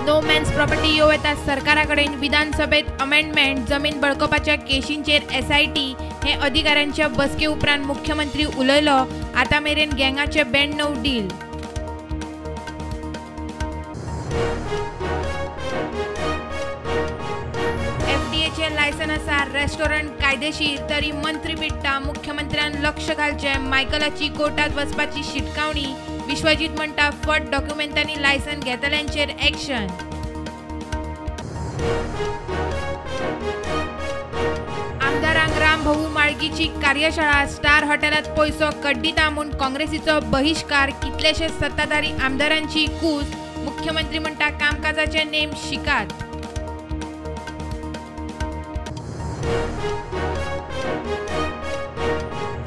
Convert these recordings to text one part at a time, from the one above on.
No man's property येवं येता सरकारा कडेन. विधानसभेत अमेंडमेंट. जमीन बळकवपाच्या केशींचेर एसआयटी हे अधिकाऱ्यांच्या बसके उपरांत मुख्यमंत्री उलयलो. आतां मेरेन गँगाचे 92 डील. एफडीएचे लायसन आसा, रेस्टॉरंट कायदेशीर, तरी मंत्री पिडटा. मुख्यमंत्र्यान लक्ष घालचें. मायकलाची कोर्टात वचपाची शिटकावणी. विश्वजीत म्हणटा फट डॉक्युमेंटांनी लायसन घेतल्यांचेर एक्शन. आमदारांक रामभाऊ माळगीची कार्यशाळा. स्टार हॉटेलात पयसो कड्डिता म्हूण काँग्रेसीचो बहिश्कार. कितलेशे सत्ताधारी आमदारांची कूस. मुख्यमंत्री म्हणटा कामकाजाचे नेम शिकात.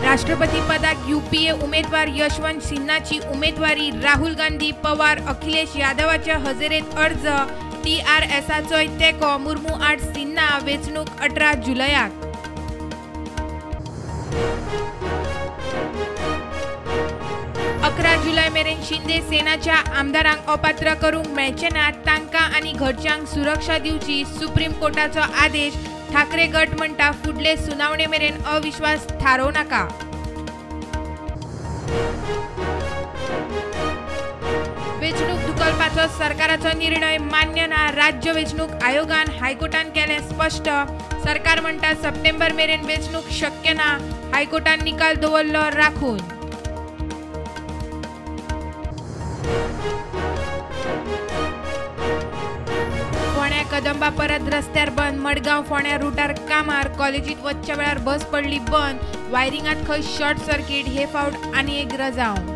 राष्ट्रपती पदाक यूपीए उमेदवार यशवंत सिन्हाची उमेदवारी. राहुल गांधी, पवार, अखिलेश यादवाच्या हजेरेत अर्ज. टीआरएसाचोय तेंको. मुर्मू आड सिन्हा. वेंचणूक 18 जुलयाक. 11 जुलय मेरेन शिंदे सेनाच्या आमदारांक अपात्र करूंक मेळचे ना. तांकां आनी घरच्यांक सुरक्षा दिवची. सुप्रीम कोर्टाचो आदेश. ठाकरे गट म्हणटा फुडले सुनावणे मेरेन अविश्वास थारोवं नाका. वेंचणूक धुकलपाचो सरकाराचो निर्णय मान्य ना. राज्य वेंचणूक आयोगान हायकोर्टान केलें स्पश्ट. सरकार म्हणटा सप्टेंबर मेरेन वेंचणूक शक्य ना. हायकोर्टान निकाल दवरलो राखून. फोंड्या कदंबा परत रस्त्यार बंद. मडगांव फोंड्या रुटार कामार. कॉलेजीत वचच्या वेळार बस पडली बंद. वायरिंगात खंय शॉर्ट सर्किट. हे फावट आनी एक रजांव.